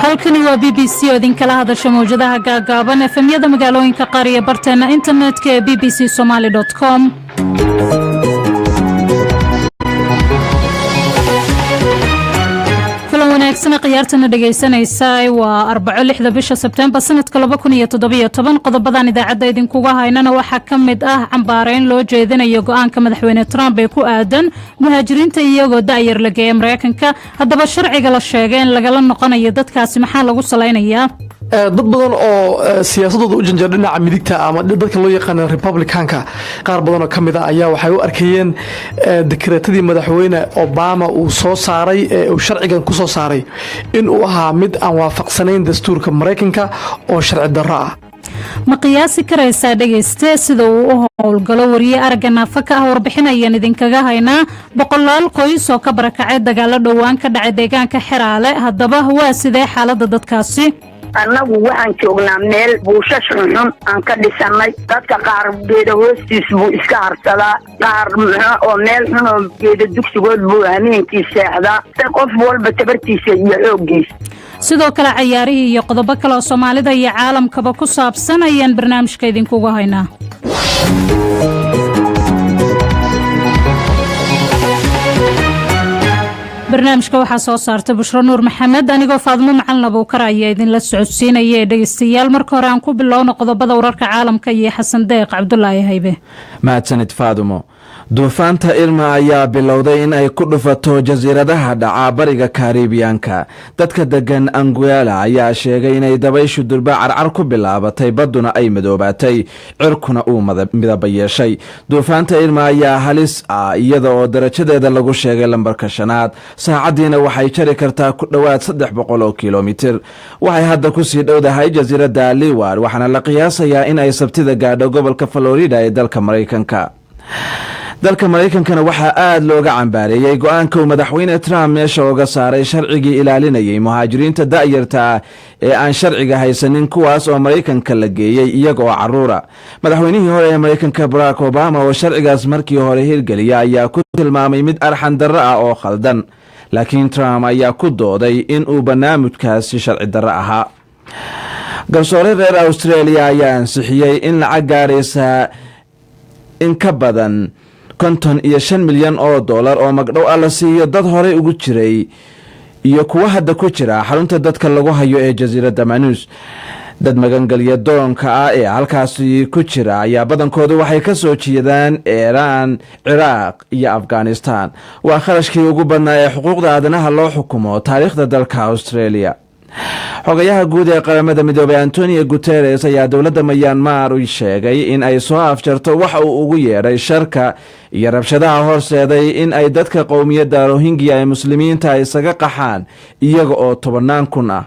Halkani waa BBC oo idinkala hadasha mawjadaha gaagaaban, FM-yada magaalooyinka qaar iyo barteena internetka ee bbcsomaly.com. Kulan wanaagsan, khiyaartana dhegaysanaysa. Waa Arbaco, 6da bisha Sebtembar sanadka 2017. Qodobadan idaacadda idinkuga haynana waxaa ka mid ah cambaareyn loo jeedinayo go-aanka Madaxweyne Trump ee ku aadan muhaajiriinta iyagoo da'yar la geeya Mareykanka. Haddaba, sharciga la sheegay in lagala noqonayo dadkaasi maxaa lagu salaynayaa? Dad badan oo siyaasadooda u janjeer dhinaca midigta ama dadka loo yaqaana Republicanka, qaar badan oo ka mid a ayaa waxay u arkayeen dekreetadii Madaxweyne Obama uu soo saaray ee uu sharcigan ku soo saaray in uu ahaa mid aan waafaqsanayn dastuurka Maraykanka oo sharci darro ah. Ma qiyaasi karaysaa, dhegayste, sida uu u howlgalo wariye aragga naafa ka ah? Warbixin ayaan idinkaga haynaa. Boqolaal qoys oo ka barakacay dagaalo dhowaan ka dhacay deegaanka Xeraale, haddaba waa sidee xaaladda dadkaasi? Annagu waxaan joognaa meel buushash xunxun aan ka dhisannay. Dadka qaar geeda hoostiis buu iska harsadaa, qaar oo meel xun oo geeda dugsigood buu hameenkii seexdaa. Qof walba tabartiisa iyo xooggiisa. Sidoo kale cayaarihii iyo qodobo kale oo Soomaalida iyo caalamkaba ku saabsan ayaan barnaamijka idinkuga haynaa. Barnaamijka waxaa soo saartay Bushro Nuur Maxamed, anigoo Faadmo Macalin Abuukar ayaa idinla socodsiinaya. Ee dhegeystayaal, marka hore aan ku bilowno qodobada wararka caalamka iyo Xasan Deeq Cabdulaahi Haybe. Mahadsanid, Faadumo. Duufaanta Irma ayaa bilowday in ay ku dhufato jasiiradaha dhaca bariga Karibiyanka. Dadka degan Anguela ayaa sheegay inay dabayshu durba carcar ku bilaabatay, badduna ay madoobaatay, cirkuna uu midaba yeeshay. Duufaanta Irma ayaa halis ah, iyada oo darajadeeda lagu sheegay lambarka shanaad. Saacaddiina waxay jari kartaa ku dhowaad 300 oo kilomitir. Waxay hadda kusii dhowdahay jasiiradda Liward, waxaana la qiyaasayaa in ay Sabtida gaadho gobolka Florida ee dalka Maraykanka. Dalka Maraykankana waxaa aada looga cambaareeyey go-aanka uu Madaxweyne Trump meesha uga saaray sharcigii ilaalinayay muhaajiriinta da'yarta ah ee aan sharciga haysanin, kuwaas oo Maraykanka la geeyey iyaga oo caruura. Madaxweynihii hore ee Maraykanka Barack Obama, oo sharcigaas markii hore hirgeliya, ayaa ku tilmaamay mid arxan darro ah oo khaldan, laakiin Trump ayaa ku dooday in uu barnaamijkaasi sharci darro ahaa. Garsoore reer Australia ayaa ansixiyey in lacag gaaraysa in ka badan 55 milyan oo dollar oo magdhow ah la siiyo dad horey ugu jiray iyo kuwa hadda ku jira xarunta dadka lagu hayo ee jasiiradda Manus. Dad magangelya doonka ah ee halkaasi ku jira ayaa badankoodu waxay ka soo jeedaan Iiraan, Ciraaq iyo Afghanistan. Waa kharashkii ugu badnaa ee xuquuqda aadanaha loo xukumo taariikhda dalka Australia. Xogayaha guud ee Qaramada Midoobay Antonio Guteres ayaa dowladda Mayanmar u sheegay in ay soo afjarto waxa uu ugu yeedhay sharka iyo rabshadaha horseeday in ay dadka qowmiyadda Rohingya ee Muslimiinta isaga qaxaan iyaga oo tobannaan kun ah.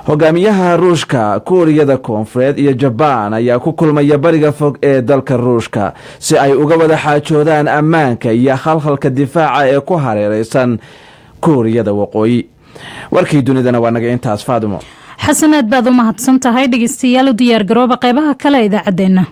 Hogaamiyaha Ruushka, Kuuriyada Koonfureed iyo Jabaan ayaa ku kulmaya bariga fog ee dalka Ruushka si ay uga wada xaajoodaan ammaanka iyo khalkhalka difaaca ee ku hareereysan Kuuriyada Waqooyi. Warkii dunidana waa naga intaas, Faadimo. Xasan, aad baad u mahadsan tahay. Dhegeystayaal, u diyaar garooba qeybaha kale idaacaddeenna.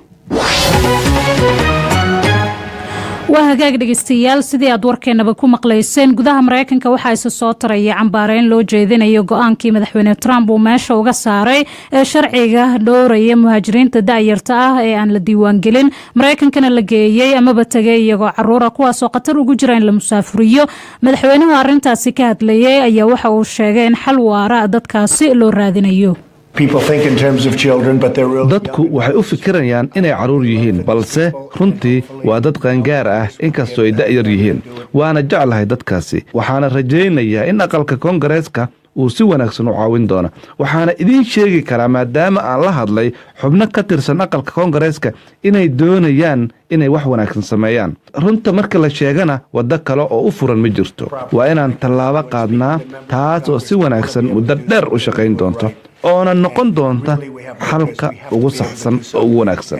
Waa hagaag, dhegeystayaal. Sidii aad warkeenaba ku maqlayseen, gudaha Mareykanka waxaa isa soo taraya cambaareyn loo jeedinayo go-aankii Madaxweyne Trump uu meesha uga saaray ee sharciga dhowraya muhaajiriinta da'yarta ah ee aan la diiwaangelin, Mareykankana la geeyey amaba tegay iyagoo caruura, kuwaasoo khatar ugu jira in la musaafuriyo. Madaxweynuhu arintaasi ka hadlayay ayaa waxa uu sheegay in xal waara dadkaasi loo raadinayo. Dadku waxay u fikirayaan inay carruur yihiin, balse runtii waa dad qaangaar ah, inkastoo ay da'yar yihiin. Waana jeclahay dadkaasi, waxaana rajaynayaa in aqalka Koongareeska uu si wanaagsan u caawin doono. Waxaana idiin sheegi karaa, maadaama aan la hadlay xubno ka tirsan aqalka Koongareeska, inay doonayaan inay wax wanaagsan sameeyaan. Runta marka la sheegana, waddo kale oo u furan ma jirto. Waa inaan tallaabo qaadnaa, taas oo si wanaagsan muddo dheer u shaqayn doonto oona noqon doonta xalka ugu saxsan oo ugu wanaagsan.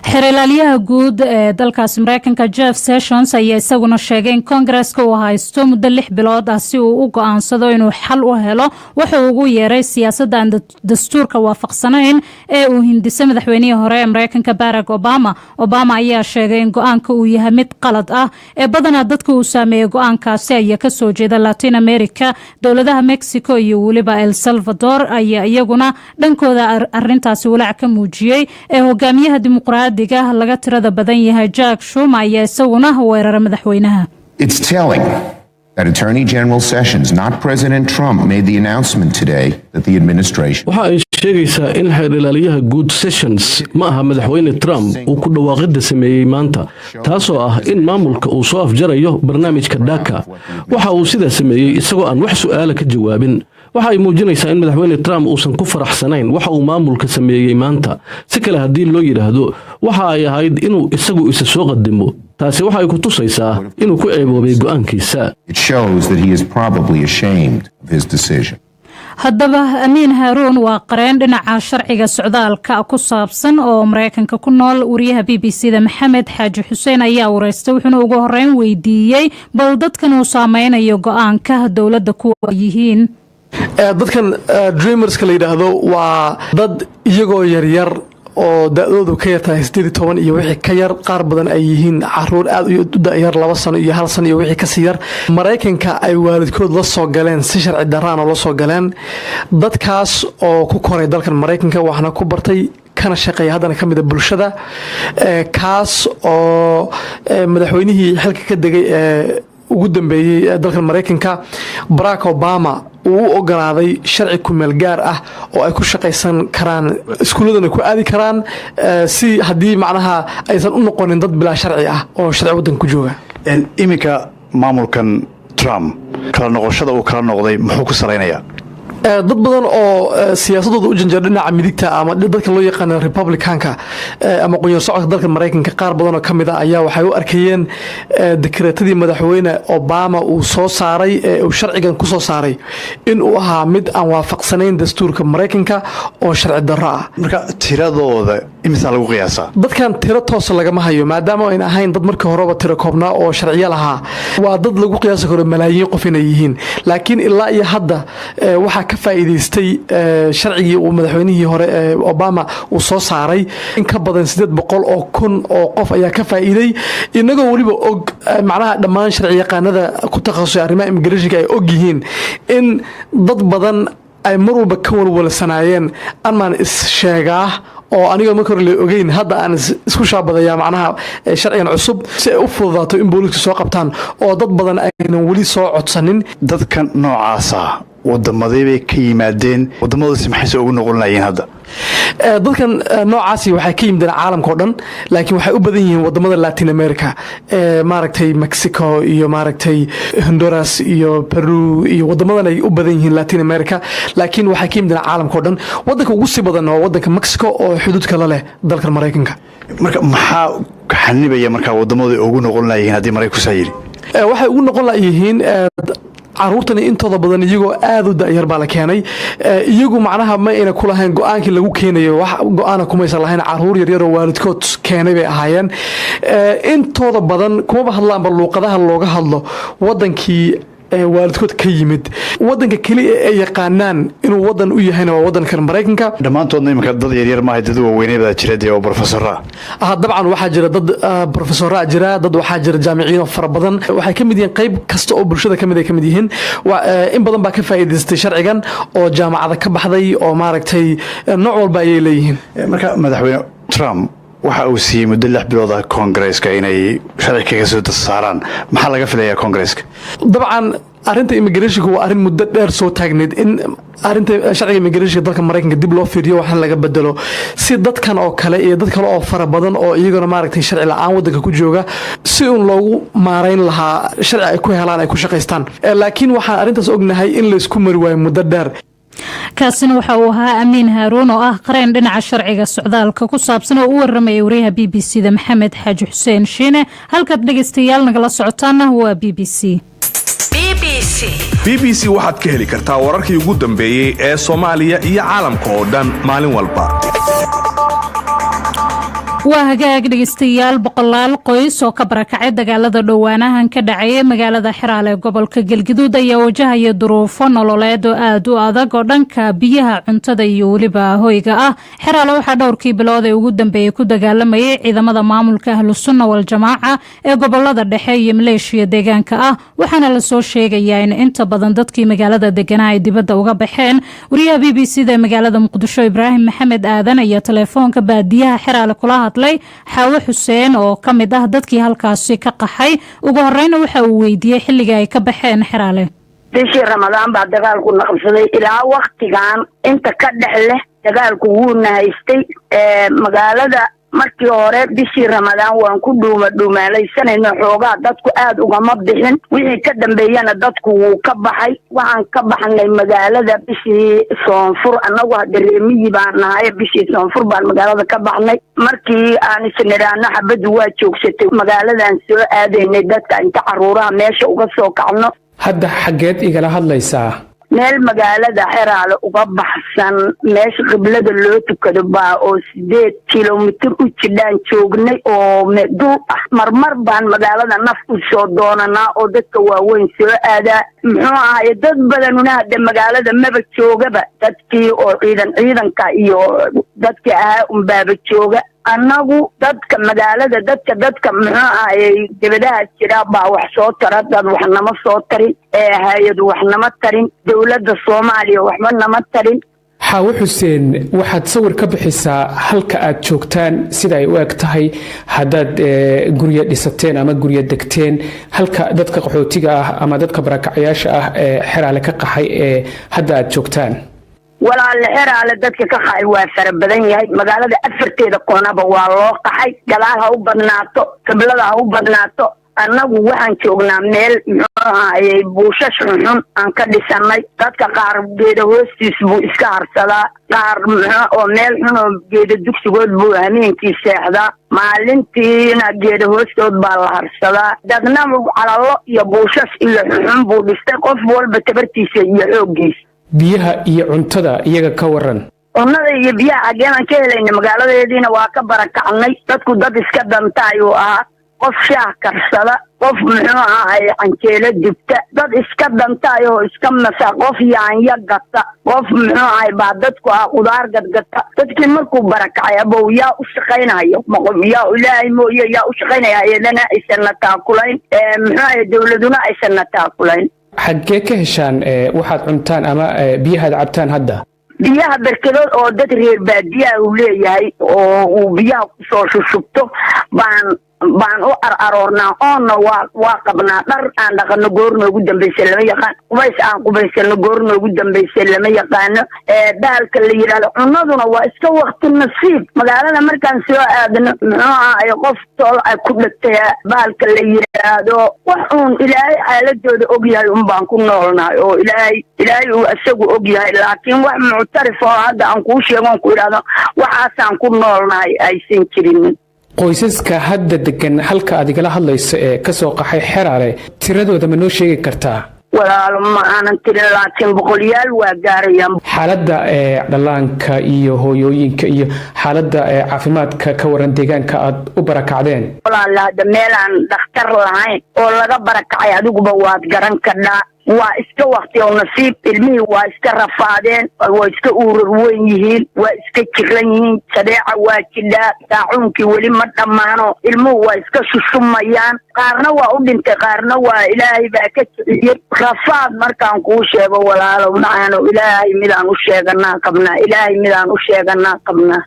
Xeer ilaaliyaha guud ee dalkaasi Mareykanka, Jeff Sessions, ayaa isaguna sheegay in Koongareska uu haysto muddo 6 bilood ah si uu u go-aansado inuu xal u helo wuxuu ugu yeeray siyaasadda aan dastuurka waafaqsanayn ee uu hindisay madaxweynihii hore ee Mareykanka, Barack Obama. Obama ayaa sheegay in go-aanka uu yahay mid qalad ah. Ee badanaa dadka uu saameeyey go-aankaasi ayaa kasoo jeeda Latin America. Dowladaha Mexico iyo weliba El Salvador ayaa iyaguna dhankooda arintaasi walaac ka muujiyey. Ee hogaamiyaha Dimuqraadiga laga tirada badan yahay, Chuck Schumer, ayaa isaguna weeraray madaxweynaha. It's telling that Attorney General Sessions, not President Trump, made the announcement today that the administration Waxa ay sheegaysaa in xeer ilaaliyaha guud Sessions, ma aha madaxweyne Trump, uu ku dhawaaqidda sameeyey maanta, taasoo ah in maamulka uu soo afjarayo barnaamijka DACA. Waxa uu sidaa sameeyey isagoo aan wax su'aala ka jawaabin. Waxa ay muujinaysaa in madaxweyne Trump uusan ku faraxsanayn waxa uu maamulka sameeyey maanta. Si kale haddii loo yidhaahdo, waxa ay ahayd inuu isagu isa soo qadimo. Taasi waxa ay ku tusaysaa inuu ku ceeboobay go'aankiisa. It shows that he is probably ashamed of his decision. Haddaba, Amiin Haaruun waa qareen dhinaca sharciga socdaalka ku saabsan oo Mareykanka ku nool. Wariyaha BBC da Maxamed Xaaji Xuseen ayaa wareystay, wuxuuna ugu horeyn weydiiyey bal dadkan uu saameynayo go-aanka dowladda kuwa yihiin. Dadkan Dreamerska la yidhaahdo waa dad iyagoo yaryar oo da-doodu ka yartahay 18 iyo wixii ka yar, qaar badan ay yihiin caruur aad u dayar, 2 sano iyo 1 sano iyo wixii kasii yar, Maraykanka ay waalidkood la soo galeen si sharci daraan oo la soo galeen. Dadkaas oo ku koray dalkan Maraykanka, waxna ku bartay, kana shaqeeya, haddana ka mida bulshada, kaas oo madaxweynihii xilka ka degay ee ugu dambeeyey ee dalkan Maraykanka, Barack Obama, uu u ogolaaday sharci kumeel gaar ah oo ay ku shaqaysan karaan, iskuulladana ku aadi karaan, si haddii macnaha aysan u noqonin dad bilaa sharci ah oo sharci waddanka ku jooga. Iminka maamulkan Trump kala noqoshada uu kala noqday muxuu ku salaynayaa? Dad badan oo siyaasadooda u janjeer dhinaca midigta ama dadka loo yaqaano Republicanka ama qunyar socodka dalka Maraykanka, qaar badan oo ka mid a ayaa waxay u arkayeen dekreetadii madaxweyne Obama uu soo saaray ee uu sharcigan ku soo saaray in uu ahaa mid aan waafaqsanayn dastuurka Maraykanka oo sharci darro ah. Marka tiradooda imisaa lagu qiyaasaa? Dadkan tiro toosa lagama hayo, maadaama ayna ahayn dad markii horeba tiro koobnaa oo sharciyo lahaa. Waa dad lagu qiyaasi karo malaayiin qof inay yihiin, laakiin ilaa iyo hadda waxaa ka faa'iidaystay sharcigii uu madaxweynihii hore ee Obama uu soo saaray in ka badan 800,000 oo qof ayaa ka faa'iiday, inagoo weliba og macnaha dhammaan sharci yaqaanada ku takhasusay arrimaha immigrationka ay og yihiin in dad badan ay mar walba ka walwalsanaayeen amaan is sheegaa oo anigoo marka hore la ogeyn hadda aan isku shaabadaya macnaha sharcigan cusub si ay u fududaato in booliisku soo qabtaan, oo dad badan aynan weli soo codsanin. Dadkan noocaasa wadamadee bay ka yimaadeen? Wadamadoodasi maxayse ugu noqon lahayiin hadda? Dadkan noocaasi waxay ka yimideen caalamka oo dhan, laakiin waxay u badan yihiin wadamada Latin America, maaragtay Mexico iyo maaragtay Honduras iyo Peru iyo wadamadan ay u badan yihiin Latin America, laakiin waxay ka yimideen caalamka oo dhan. Wadanka ugu sii badan waa wadanka Mexico oo xuduudka la leh dalkan Maraykanka. Marka maxaa xanibaya markaa wadamadu ugu noqon layihiin haddii Maraykanku saa yidhi? Waxay ugu noqon layihiin caruurtani intooda badan iyagoo aad u da'yar baa la keenay. Iyagu macnaha ma ayna ku lahayn go-aankii lagu keenayo, wax go-aana kumaysan lahayn. Caruur yaryaroo waalidkood keenay bay ahaayeen. Intooda badan kumaba hadlaanba luuqadaha looga hadlo wadankii waalidkood ka yimid. Wadanka keliya ay yaqaanaan inuu wadan u yahayna waa wadankan Maraykanka. Dhammaantoodna iminka dad yaryar maaha, dad waaweynay baa jira dee oo profesora. Dabcan waxaa jira dad profesora jira, dad waxaa jira jaamiciyiin oo fara badan. Waxay ka mid yihiin qayb kasta oo bulshada kamid ay ka mid yihiin. In badan baa ka faa'iidaystay sharcigan oo jaamacada ka baxday oo maaragtay nooc walba ayay leeyihiin. Marka madaxweyne Trump waxa uu siiyey muddo 6 bilood ah Koongareeska inay sharci kaga soo saaraan. Maxaa laga filayaa Koongareeska? Dabcan arrinta immigrationka waa arrin muddo dheer soo taagneyd, in arrinta sharciga immigrationka dalka Maraykanka dib loo fiiriyo, waxna laga bedelo, si dadkan oo kale iyo dad kale oo fara badan oo iyaguna maaragtay sharci la-aan waddanka ku jooga si uun loogu maarayn lahaa sharci ay ku helaan ay ku shaqaystaan. Laakiin waxaan arrintaas ognahay in laysku mari waayo muddo dheer. Kaasina waxa uu ahaa Amiin Haaruun oo ah qareen dhinaca sharciga socdaalka ku saabsan oo u waramayay wariyaha BBC da Maxamed Xaaji Xuseen Shiine. Halkaad dhegaystayaal nagala socotaana waa BBC. BBC waxaad ka heli kartaa wararkii ugu dambeeyey ee Soomaaliya iyo caalamka oo dhan maalin walba. Waa hagaag, dhegeystayaal. Boqolaal qoys oo ka barakacay dagaalada dhowaanahan ka dhacaya magaalada Xeraale ee gobolka Galgaduud ayaa wajahaya duruufo nololeed oo aada u adag oo dhanka biyaha, cuntada iyo weliba hoyga ah. Xeraale waxaa dhowrkii bilood ee ugu dambeeyey ku dagaalamayay ciidamada maamulka Ahlusunna Waljamaaca ee gobolada dhexe iyo maleeshiya deegaanka ah, waxaana lasoo sheegayaa in inta badan dadkii magaalada deganaa ay dibadda uga baxeen. Wariyaha BBC da ee magaalada Muqdisho, Ibraahim Maxamed Aadan, ayaa telefoonka baadiyaha Xeraale kula hadlay Xaawo Xuseen oo ka mid ah dadkii halkaasi ka qaxay. Ugu horeyna waxa uu weydiiyey xilliga ay ka baxeen Xeraale. Bishii Ramadaan baa dagaalku na qabsaday. Ilaa waktigan inta ka dhex leh dagaalku wuuna haystay magaalada. Markii hore bishii Ramadaan waan ku dhuuma dhuumaalaysanayno, xoogaa dadku aada ugama bixin. Wixii ka dambeeyana dadku wuu ka baxay. Waxaan ka baxnay magaalada bishii Soonfur. Annagu hadda reemiyi baan nahay. Bishii Soonfur baan magaalada ka baxnay. Markii aan isnidhaano xabaddu waa joogsatay, magaaladan soo aadaynay dadka inta caruuraha meesha uga soo kacno. Hadda xaggeed igala hadlaysaa? Meel magaalada Xeraale uga baxsan, meesha qiblada loo tukado baa oo 8 kilomitir u jidhaan joognay oo dul ah. Marmar baan magaalada naf u soo doonanaa oo dadka waaweyn soo aadaa. Muxuu ahaye, dad badanuna hadda magaalada maba joogaba. Dadkii oo ciidan ciidanka iyo dadkii ahaa unbaaba jooga. Annagu dadka magaalada dadka muxuu ahayey dibadaha jira baa wax soo tara. Dad wax nama soo tarin, ee hay-adu wax nama tarin, dowladda Soomaaliya waxba nama tarin. Xaawo Xuseen, waxaad sawir ka bixisaa halka aad joogtaan, sida ay u eg tahay, haddaad guryo dhisateen ama guryo degteen, halka dadka qaxootiga ah ama dadka barakacyaasha ah ee Xeraale ka qaxay ee hadda aad joogtaan. Walaale, Xeraale dadka ka qaxay waa fara badan yahay. Magaalada afarteeda koonaba waa loo qaxay. Gadaal ha u badnaato, qiblada ha u badnaato. Annagu waxaan joognaa meel, muxuu ahayey, buushash xunxun aan ka dhisanay. Dadka qaar geeda hoostiis buu iska harsadaa, qaar muxuu oo meel xun oo geeda dugsigood buu hameenkii seexdaa, maalintiina geeda hoostood baa la harsadaa. Dadna calalo iyo buushash iyo xunxun buu dhistay, qof walba tabartiisa iyo xooggiisa. Biyaha iyo cuntada iyaga ka waran? Cunnada iyo biyaha xaggeenaan ka helayna? Magaaladeediina waa ka barakacnay. Dadku dad iska danta ayuu ahaa, qof shaah karsada, qof muxuu ahay canjeelo dubta, dad iska dantaay oo iska masa, qof yaanyo gata, qof muxuu ahay baa dadku ah qudaar gadgata. Dadkii markuu barakacay, abow, yaa u shaqaynayo? Yaa Ilaahay mooye, yaa u shaqaynaya? Iyadana aysanna taakulayn, muxuu ahay, dowladuna aysanna taakulayn. Xaggee ka heshaan waxaad cuntaan ama biyahaad cabtaan hadda? Biyaha berkedood oo dad reer baadiyaha uu leeyahay oo uu biyaha kusoo shushubto baan u ar aroornaa. Oonna waa qabnaa. Dhar aan dhaqano goor noogu dambaysa lama yaqaan. Qubays aan qubaysano goor noogu dambaysa lama yaqaano. Bahalka la yidhahdo cunaduna waa iska wakti nasiib. Magaalada markaan soo aadno, muxuu ahay, qof tool ay ku dhegtay, bahalka la yidhaahdo, wax uun Ilaahay xaaladooda og yahay un baan ku noolnahay oo Ilaahay uu isagu og yahay, laakiin wax muctarif oo hadda aan kuu sheego on ku idhahdo waxaasaan ku noolnahay aysan jirinin. Qoysaska hadda degan halka aad igala hadlayso ee kasoo qaxay Xeraale, tiradooda ma noo sheegi kartaa? Walaalo, ma aanan tirin, laakiin boqolyaal waa gaarayaan. Xaaladda ee dhallaanka iyo hooyooyinka iyo xaaladda ee caafimaadka ka waran deegaanka aad u barakacdeen. Walaala, hadda meelaan dhakhtar lahayn oo laga barakacay adiguba waad garan kadhaa. Waa iska wakti oo nasiib. Ilmihii waa iska rafaadeen, waa iska uurar weyn yihiin, waa iska jiran yihiin. Jadeeca waa jidhaa, daacuunkii weli ma dhammaano. Ilmuhu waa iska shushumayaan. Qaarna waa u dhintay, qaarna waa Ilaahay baa ka kiciyey. Rafaad markaan kuu sheego, walaalow macaano, Ilaahay midaan u sheeganaa qabnaa, Ilaahay midaan u sheeganaa qabnaa.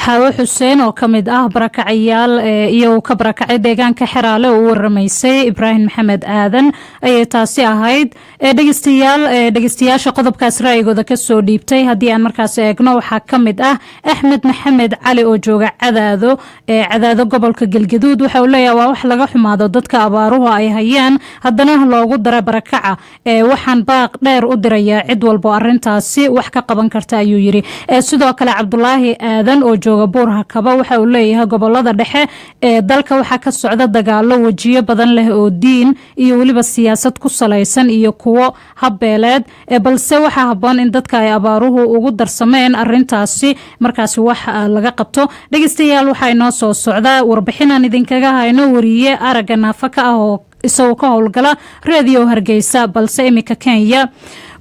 Xaawo Xuseen oo ka mid ah barakacayaal iyo ka barakacay deegaanka Xeraale oo u waramaysay Ibraahim Maxamed Aadan ayay taasi ahayd. Dhegeystayaal, dhegeystayaasha qodobkaas ra'yigooda kasoo dhiibtay haddii aan markaas eegno, waxaa ka mid ah Axmed Maxamed Cali oo jooga Cadaado, Cadaado, gobolka Galgaduud. Waxa uu leeyahay, waa wax laga xumaado dadka abaaruhu ay hayaan haddana loogu dara barakaca. Waxaan baaq dheer u dirayaa cid walbo arintaasi wax ka qaban karta, ayuu yiri. Sidoo kale Cabdulaahi Aadan Aadan oo jooga Buur Hakaba waxa uu leeyahay, gobolada dhexe ee dalka waxaa ka socda dagaalo wejiyo badan leh oo diin iyo weliba siyaasad ku salaysan iyo kuwo habbeeleed, balse waxaa haboon in dadka ay abaaruhu ugu darsameen arintaasi markaasi wax laga qabto. Dhegeystayaal, waxaa inoo soo socda warbixinaan idinkaga hayno wariye aragga naafa ka ah oo isagoo ka howlgala Reediyo Hargeysa. Balse iminka Kenya,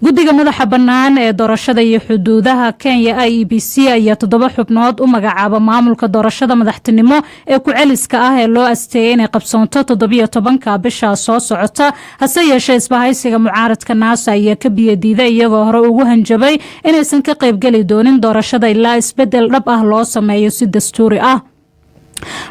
guddiga madaxa bannaan ee doorashada iyo xuduudaha Kenya, IEBC, ayaa toddoba xubnood u magacaaba maamulka doorashada madaxtinimo ee ku-celiska ah ee loo asteeyay inay qabsoonto 17-ka bisha soo socota. Hase yeeshee, isbahaysiga mucaaradka NASA ayaa ka biyadiiday, iyagoo hore ugu hanjabay inaysan ka qaybgeli doonin doorashada ilaa isbedel dhab ah loo sameeyo si dastuuri ah.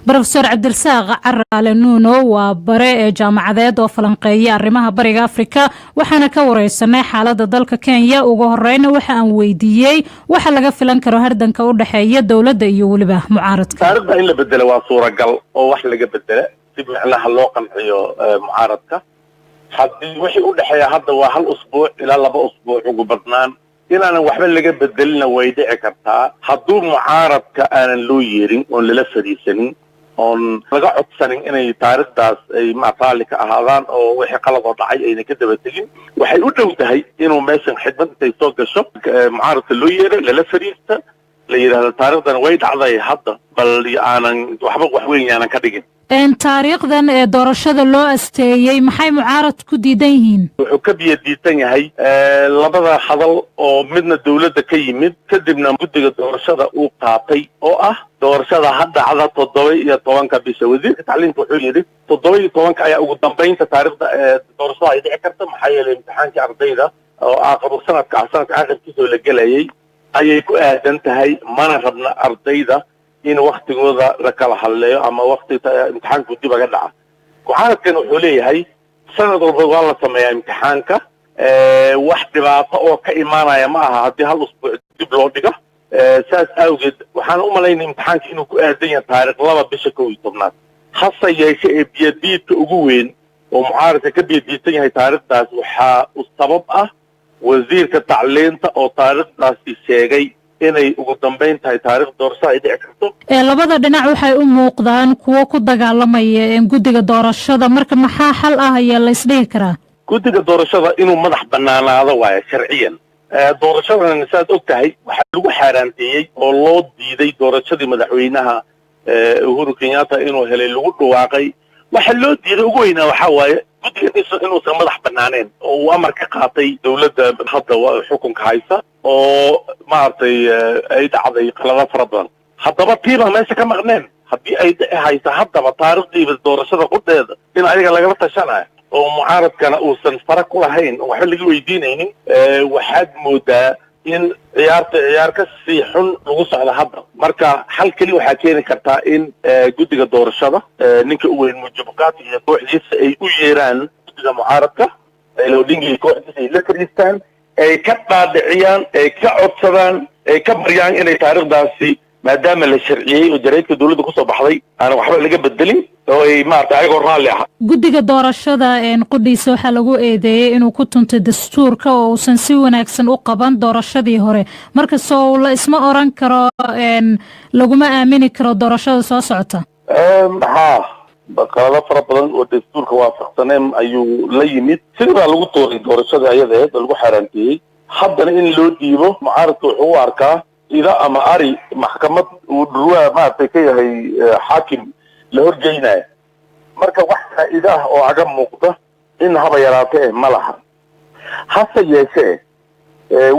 Brofesor Cabdirasaaq Caraale Nuuno waa bare ee jaamacadeed oo falanqeeya arrimaha Bariga Afrika, waxaana ka wareysanay xaalada dalka Kenya. Ugu horeyna waxa aan weydiiyey waxa laga filan karo hardanka u dhexeeya dowladda iyo weliba mucaaradka. Taarikhda in la bedelo waa suuragal oo wax laga bedela si micnaha loo qanciyo mucaaradka. Haddii wixii u dhexeeya hadda waa hal usbuuc ilaa 2 usbuuc ugu badnaan, inaanan waxba laga bedelina way dhici kartaa hadduu mucaaradka aanan loo yeerin oon lala fadhiisanin oon laga codsanin inay taarikhdaas ay ma raalli ka ahaadaan oo wixii qalad oo dhacay ayna ka daba tegin. Waxay u dhow tahay inuu meeshan xidmad intay soo gasho mucaaradka loo yeero, lala fadhiista, la yidhahdo taarikhdan way dhacday hadda, bal aanan waxba wax weyn yaanan ka dhigin. Taariikhdan ee doorashada loo asteeyey maxay mucaarad ku diidan yihiin? Wuxuu ka biyo diidan yahay labada hadal oo midna dawladda ka yimid, kadibna guddiga doorashada uu qaatay, oo ah doorashada ha dhacda 17-ka bisha. Wasiirka tacliinta wuxuu yidhi 17-ka ayaa ugu dambaynta taariikhda doorashada ay dhici karta, maxaa yeelay imtixaankii ardayda oo aaqabo sanadka ah, sanadka aakhirkiisa oo la gelayay ayay ku aadan tahay, mana rabna ardayda in waktigooda la kala hadleeyo ama wakti imtixaanku dib aga dhaca. Mucaaradkan wuxuu leeyahay sanad walba waa la sameeyaa imtixaanka, wax dhibaato oo ka imaanaya ma aha haddii hal usbuuc dib loo dhigo. Saas awgeed waxaan u malaynaya imtixaanka inuu ku aadan yahay taarikh 2 bisha 11aad. Hase yeeshe ee biyadiidka ugu weyn oo mucaaradka ka biyadiidsan yahay taariikhdaas waxaa u sabab ah wasiirka tacliinta oo taariikhdaasi sheegay inay ugu dambayn tahay taarikh doorashada ay dhici karto. Labada dhinac waxay u muuqdaan kuwo ku dagaalamaya guddiga doorashada. Marka maxaa xal ah ayaa la isdhihi karaa? Guddiga doorashada inuu madax banaanaado waayo sharciyan. Doorashadan saad og tahay waxaa lagu xaaraanteeyey oo loo diiday doorashadii madaxweynaha Uhuru Kenyatta inuu helay lagu dhawaaqay. Waxa loo diiday ugu weynaa waxaa waaye guddiga inuusan madax banaaneen oo uu amar ka qaatay dawladda hadda xukunka haysa, oo maaragtay ay dhacday qalado fara badan. Haddaba tiibaa meesha ka maqneen haddii ay dhici haysa haddaba taariikhdiiba doorashada qudheeda in ayaga lagala tashanayo oo mucaaradkana uusan fara ku lahayn oo waxba laga weydiinaynin, waxaad moodaa in ciyaarta ciyaar ka sii xun lagu socdo hadda. Marka xal keli waxaa keeni kartaa in guddiga doorashada ninka u weyn Mujabukati iyo kooxdiisa ay u yeeraan guddiga mucaaradka, Raila Odinga iyo kooxdiisa, ay la fadhiistaan, ay ka dhaadhiciyaan, ay ka codsadaan, ay ka baryaan inay taariikhdaasi, maadaama la sharciyey oo jaraydka dawladda kusoo baxday, aanan waxba laga bedelin oo ay maarata ayagoo raalli aha. Guddiga doorashada qudhiisa waxaa lagu eedeeyey inuu ku tuntay dastuurka oo uusan si wanaagsan u qaban doorashadii hore. Marka soo la isma oran karo laguma aamini karo doorashada soo socota? Haa, qalado fara badan oo dastuurka waafaqsaneen ayuu la yimid. Sidii baa lagu tuuray doorashadii ayada aheed oo lagu xaaraanteeyey. Haddana in loo dhiibo mucaaradka wuxuu u arkaa ida ama ari maxkamad uu dhurwaa maaragtay ka yahay xaakim la horgeynayo. Marka wax faa'iido ah oo aga muuqda in haba yaraatee ma laha. Hase yeeshee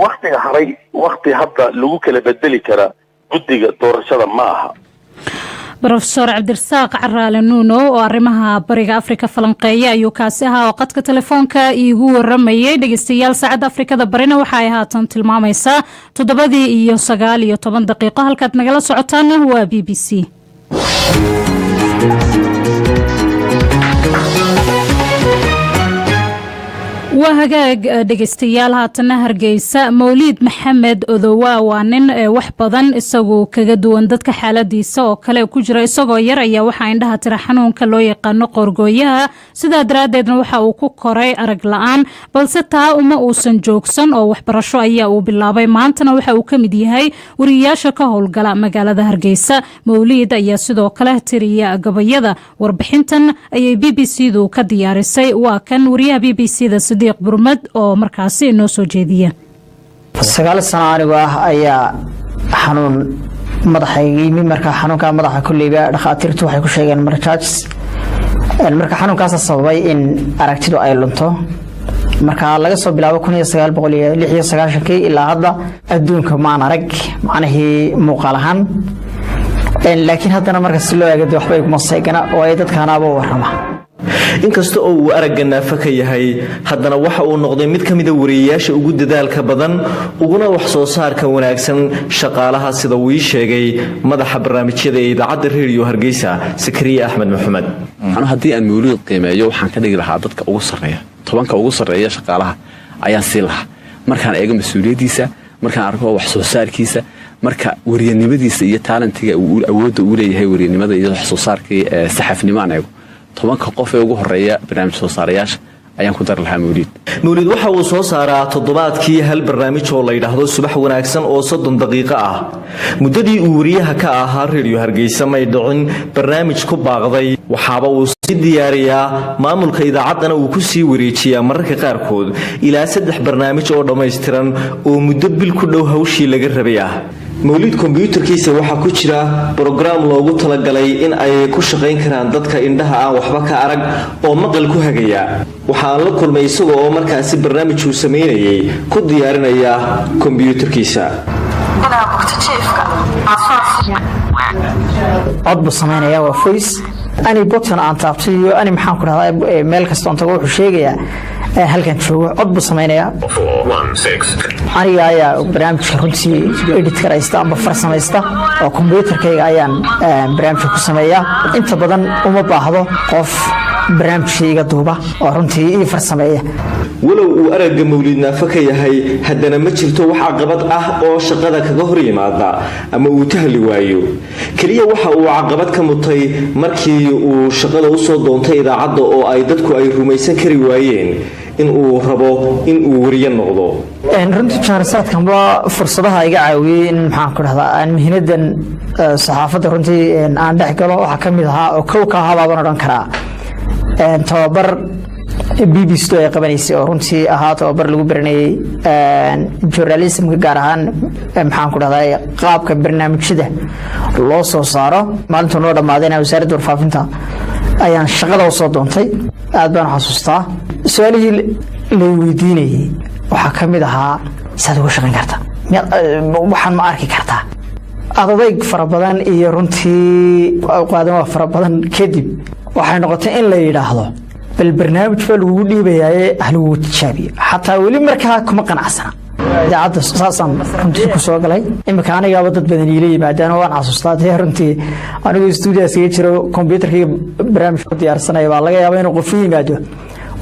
waktiga haray wakti hadda lagu kala bedeli karaa guddiga doorashada ma aha. Brofesor Cabdirasaaq Caraale Nuuno oo arrimaha Bariga Afrika falanqeeya ayuu kaasi ahaa oo qadka telefoonka iigu waramayay. Dhegeystayaal, saacadda Afrikada Barina waxa ay haatan tilmaamaysaa 7:19. Halkaad nagala socotaana waa BBC. Waa hagaag, dhegeystayaal. Haatana Hargeysa. Mawliid Maxamed Odowa waa nin wax badan isagu kaga duwan dadka xaaladiisa oo kale ku jira. Isagoo yar ayaa waxaa indhaha tira xanuunka loo yaqaano qoorgooyaha, sidaa daraaddeedna waxa uu ku koray arag la-aan, balse taa uma uusan joogsan oo waxbarasho ayaa uu bilaabay. Maantana waxa uu ka mid yahay wariyayaasha ka howlgala magaalada Hargeysa. Mawliid ayaa sidoo kale tiriya gabayada. Warbixintan ayay BBC du ka diyaarisay. Waa kan wariyaha BBC da Sadiiq Burmad oo markaasi inoo soo jeediya. 9 sano anigoo ah ayaa xanuun madaxa iga yimi. Marka xanuunka madaxa kolleyba dhakhaatiirtu waxay ku sheegeen meningitis. Marka xanuunkaasa sababay in aragtidu ay lunto. Marka laga soo bilaabo 1996-kii ilaa hadda adduunka maan arag macnihii muuqaal ahaan, laakiin haddana marka si loo eego de waxba iguma seegana oo ay dadkaanaaba warrama. Inkasta oo uu aragga naafo ka yahay, haddana waxa uu noqday mid ka mida wariyeyaasha ugu dadaalka badan uguna wax soo saarka wanaagsan shaqaalaha, sida uu ii sheegay madaxa barnaamijyada ee idaacadda Reediyo Hargeysa, Sakariya Axmed Maxamed. Anu haddii aan Mawliid qiimeeyo, waxaan ka dhigi lahaa dadka ugu sarreeya, 10-ka ugu sarreeya shaqaalaha ayaan siin lahaa, markaan eego mas-uuliyaddiisa, markaan arko wax soo saarkiisa, marka wariyanimadiisa iyo talent-iga awoodda uu leeyahay wariyanimada iyo wax soo saarkii saxafnimo aan eego. 10-ka qof ee ugu horeeya barnaamij soo saarayaasha ayaan ku dari lahaa Mawliid. Mawliid waxa uu soo saaraa toddobaadkii hal barnaamij oo la yidhaahdo Subax Wanaagsan oo 30 daqiiqo ah. Muddadii uu wariyaha ka ahaa Reediyo Hargeysa may dhicin barnaamij ku baaqday. Waxaaba uu sii diyaariyaa, maamulka idaacaddana uu ku sii wareejiyaa mararka qaarkood ilaa saddex barnaamij oo dhammaystiran oo muddo bil ku dhow hawshii laga rabay ah. Mawliid kombyuutarkiisa waxaa ku jira brograam loogu talagalay in ay ku shaqayn karaan dadka indhaha aan waxba ka arag oo maqal ku hagaya. Waxaan la kulmay isaga oo markaasi barnaamijuu samaynayay ku diyaarinaya kombyuutarkiisa. Cod buu samaynayaa, waa voice. Ani button aan taabtay iyo ani maxaan ku dhahdaa meel kasta oon tago wuxuu sheegayaa halkan joogo. Cod buu samaynayaa. Aniga ayaa barnaamijka runtii edit garaysta amba farsamaysta oo kombyuutarkayga ayaan barnaamijka ku sameeyaa. Inta badan uma baahdo qof barnaamijkayga duuba oo runtii ii farsameeya. Walow uu aragga Mawliid naafo ka yahay, haddana ma jirto wax caqabad ah oo shaqada kaga hor yimaada ama uu tahli waayo. Keliya waxa uu caqabad ka mutay markii uu shaqada usoo doontay idaacadda oo ay dadku ay rumaysan kari waayeen in uu rabo in uu wariye noqdo. Runtii jaanisaadkanba fursadaha iga caawiyey in maxaan ku dhahdaa aan mihnadan saxaafadda runtii aan dhex galo waxaa ka mid ahaa oo kow ka ahaa baaban odhan karaa tababar BBC ay qabanaysay oo runtii ahaa tababar lagu baranayay journalism-ka, gaar ahaan maxaan ku dhahdaa qaabka barnaamijyada loo soo saaro. Maalintuu noo dhammaadayna wasaaradda warfaafinta ayaan shaqada usoo doontay. Aad baan u xasuustaa su-aalihii lay weydiinayay waxaa ka mid ahaa: saad uga shaqayn kartaa? Waxaan ma arki kartaa? Adadayg fara badan iyo runtii qaadan waa fara badan kadib waxay noqotay in la yidhaahdo bal barnaamij baa lagugu dhiibayaaye ah lagugu tijaabiyo. Xataa weli markaa kuma qanacsana idaacadda. Saasaan runtii ku soo galay. Iminka anigaaba dad badan iila yimaadaan oo waan xasuustaa dee runtii anigoo stuudiyaas kaga jiro, kombyuutarkayga barnaamij ku diyaarsanaya, baa laga yaaba inuu qof yimaado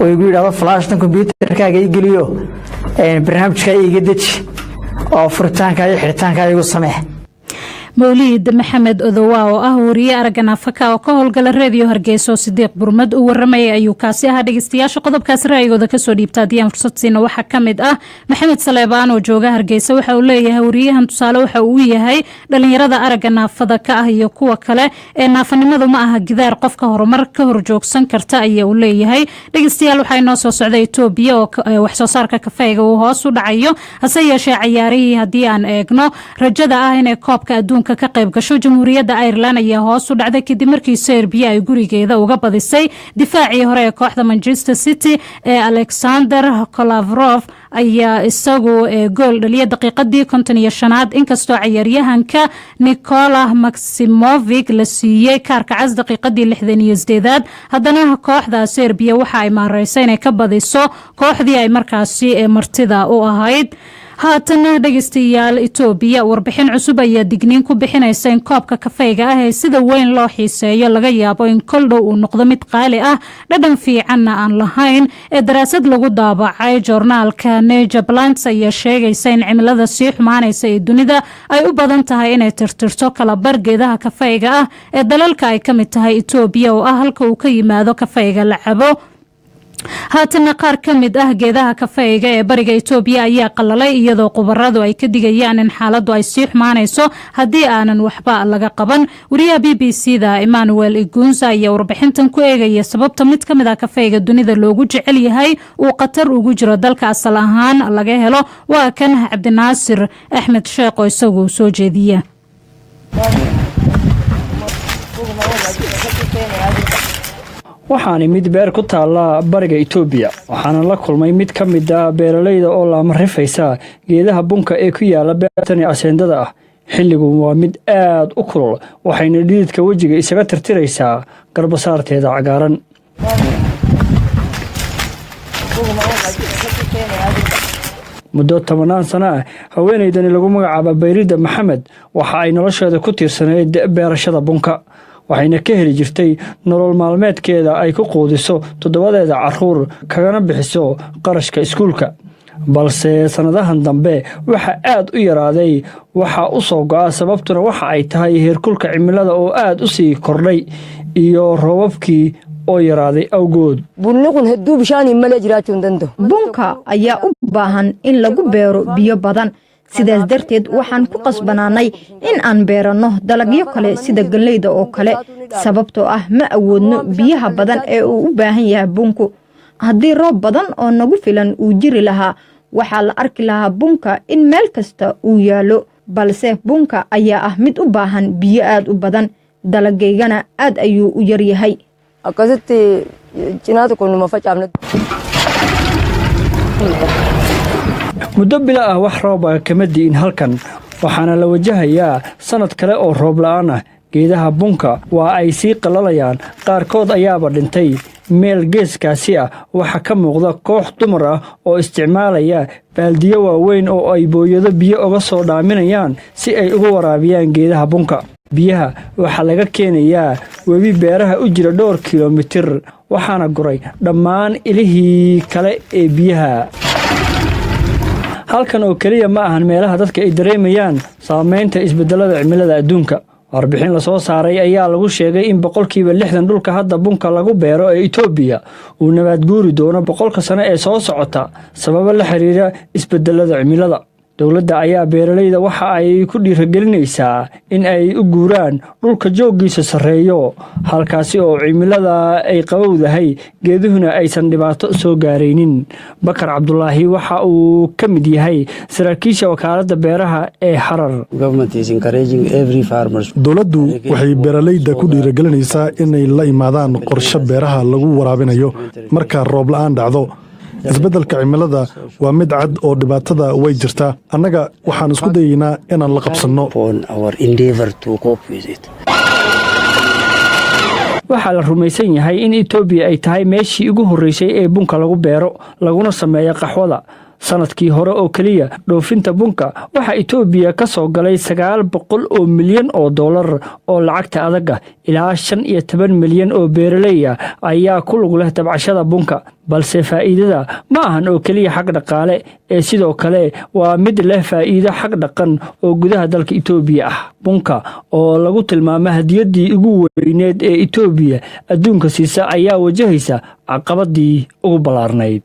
oo igu yidhahdo: "Flashtan kombyuutarkaaga ii geliyo, barnaamijka iiga deji oo furitaanka iyo xiritaanka igu samee." Mawliid Maxamed Odowa oo ah wariye aragga naafaka oo ka howlgala Reediyo Hargeysa oo Sidiiq Burmad uu waramayay ayuu kaasi ahaa. Dhegeystayaasha qodobkaas ra'yigooda kasoo dhiibta haddii aan fursad siino, waxaa ka mid ah Maxamed Saleebaan oo jooga Hargeysa. Waxa uu leeyahay: wariyahan tusaale waxa uu u yahay dhalinyarada aragga naafada ka ah iyo kuwa kale ee naafanimadu ma aha gidaar qofka horumar ka horjoogsan karta, ayaa uu leeyahay. Dhegeystayaal, waxaa inoo soo socda Itoobiya oo waxsoo saarka kafeega uu hoos u dhacayo. Hase yeeshee cayaarihii haddii aan eegno, rajada ah inay koobka adduunka ka qayb gasho Jamhuuriyadda Ireland ayaa hoos u dhacday kadib markii Serbiya ay gurigeeda uga badisay. Difaacii hore ee kooxda Manchester City ee Alexander Kolarov ayaa isagu gool dhaliyay daqiiqadii 55-aad, inkastoo cayaaryahanka Nikola Maksimovic la siiyey kaarka cas daqiiqadii 68-aad, haddana kooxda Serbiya waxa ay maareysay inay ka badiso kooxdii ay markaasi martida u ahayd. Haatana dhegeystayaal, Itoobiya warbixin cusub ayaa digniin ku bixinaysa in koobka kafeyga ah ee sida weyn loo xiiseeyo laga yaabo in koldhow uu noqdo mid qaali ah, dhadhan fiicanna aan lahayn. Ee daraasad lagu daabacay joornaalka Nature Plants ayaa sheegaysa in cimilada sii xumaanaysa ee dunida ay u badan tahay inay tirtirto kalabar geedaha kafeyga ah ee dalalka ay ka mid tahay Itoobiya, oo ah halka uu ka yimaado kafeyga la cabo. Haatana qaar ka mid ah geedaha kafeyga ee bariga Itoobiya ayaa qalalay, iyadoo khubaradu ay ka digayaan in xaaladdu ay sii xumaanayso haddii aanan waxba laga qaban. Wariyaha BBC da Emmanuel Igunza ayaa warbixintan ku eegaya sababta mid ka mid ah kafeyga dunida loogu jecel yahay uu khatar ugu jiro dalka asal ahaan laga helo. Waa kan Cabdinaasir Axmed Sheekh oo isagu soo jeediya. Waxaani mid beer ku taalla bariga Itoobiya. Waxaana la kulmay mid ka mid ah beeralayda oo laama rifaysa geedaha bunka ee ku yaala beertani aseendada ah. Xilligu waa mid aad u kulul, waxayna dhididka wejiga isaga tirtiraysaa garbasaarteeda cagaaran. Muddo 10-aan sano ah, haweenaydani lagu magacaaba Bayrida Maxamed waxa ay nolosheeda ku tiirsanayd beerashada bunka, waxayna ka heli jirtay nolol maalmeedkeeda ay ku quudiso toddobadeeda caruur, kagana bixiso qarashka iskuulka. Balse sannadahan dambe waxa aad u yaraaday waxa u soo go'a, sababtuna waxa ay tahay heerkulka cimilada oo aad u sii kordhay iyo roobabkii oo yaraaday awgood. Bunka ayaa u baahan in lagu beero biyo badan. Sidaas darteed waxaan ku qasbanaanay in aan beeranno dalagyo kale sida galleyda oo kale, sababtoo ah ma awoodno biyaha badan ee uu u baahan yahay bunku. Haddii roob badan oo nagu filan uu jiri lahaa, waxaa la arki lahaa bunka in meel kasta uu yaallo. Balse bunka ayaa ah mid u baahan biyo aad u badan, dalagaygana aad ayuu u yaryahay. Muddo bilo ah wax rooba kama di'in halkan, waxaana la wajahayaa sannad kale oo roob la'aan ah. Geedaha bunka waa ay sii qallalayaan, qaarkood ayaaba dhintay. Meel geeskaasi ah waxaa ka muuqda koox dumar ah oo isticmaalaya baaldiyo waaweyn oo ay booyado biyo uga soo dhaaminayaan si ay uga waraabiyaan geedaha bunka. Biyaha waxaa laga keenayaa webi beeraha u jira dhowr kilomitir, waxaana guray dhammaan ilihii kale ee biyaha. Halkan oo keliya ma ahan meelaha dadka ay dareemayaan saameynta isbedelada cimilada adduunka. Warbixin lasoo saaray ayaa lagu sheegay in 60% dhulka hadda bunka lagu beero ee Itoobiya uu nabaad guuri doono 100-ka sano ee soo socota, sababo la xiriira isbedelada cimilada. Dowladda ayaa beeralayda waxa ay ku dhiiragelinaysaa in ay u guuraan dhulka jooggiisa sarreeyo, halkaasi oo cimilada ay qabowdahay, geeduhuna aysan dhibaato soo gaaraynin. Bakar Cabdulaahi waxa uu ka mid yahay saraakiisha wakaaladda beeraha ee Harar. Dowladdu waxay beeralayda ku dhiiragelinaysaa inay la imaadaan qorshe beeraha lagu waraabinayo marka roob la'aan dhacdo. Isbeddelka cimilada waa mid cad oo dhibaatada way jirtaa. Annaga waxaan isku dayaynaa inaan la qabsanno. Waxaa la rumaysan yahay in Itoobiya ay tahay meeshii ugu horreysay ee bunka lagu beero laguna sameeyo qaxwada. Sanadkii hore oo keliya dhoofinta bunka waxaa Itoobiya ka soo galay 900 milyan oo dollar oo lacagta adag ah. Ilaa 15 milyan oo beeraley ah ayaa ku lug leh tabcashada bunka. Balse faa'iidada ma ahan oo keliya xag dhaqaale, ee sidoo kale waa mid leh faa'iido xag dhaqan oo gudaha dalka Itoobiya ah. Bunka oo lagu tilmaamo hadiyaddii ugu weyneed ee Itoobiya adduunka siisa ayaa wajahaysa caqabadii ugu ballaarnayd.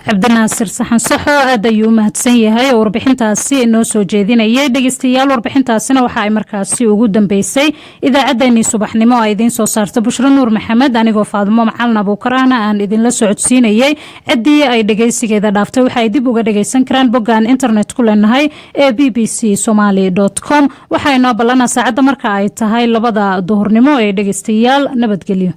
Cabdinaasir Saxan Saxo aad ayuu u mahadsan yahay oo warbixintaasi inoo soo jeedinayay. Dhegeystayaal, warbixintaasina waxa ay markaasi ugu dambeysay idaacaddeenii subaxnimo ay idiin soo saarta Bushro Nuur Maxamed, anigoo Faadimo Macalin Abuukarahna aan idinla socodsiinayay. Ciddii ay dhegeysigeeda dhaaftay waxa ay dib uga dhegeysan karaan boggaan internet ku leenahay ee bbcsomaly.com. Waxaa inoo ballanaa saacadda marka ay tahay 2-da duhurnimo ee dhegeystayaal, nabadgelyo.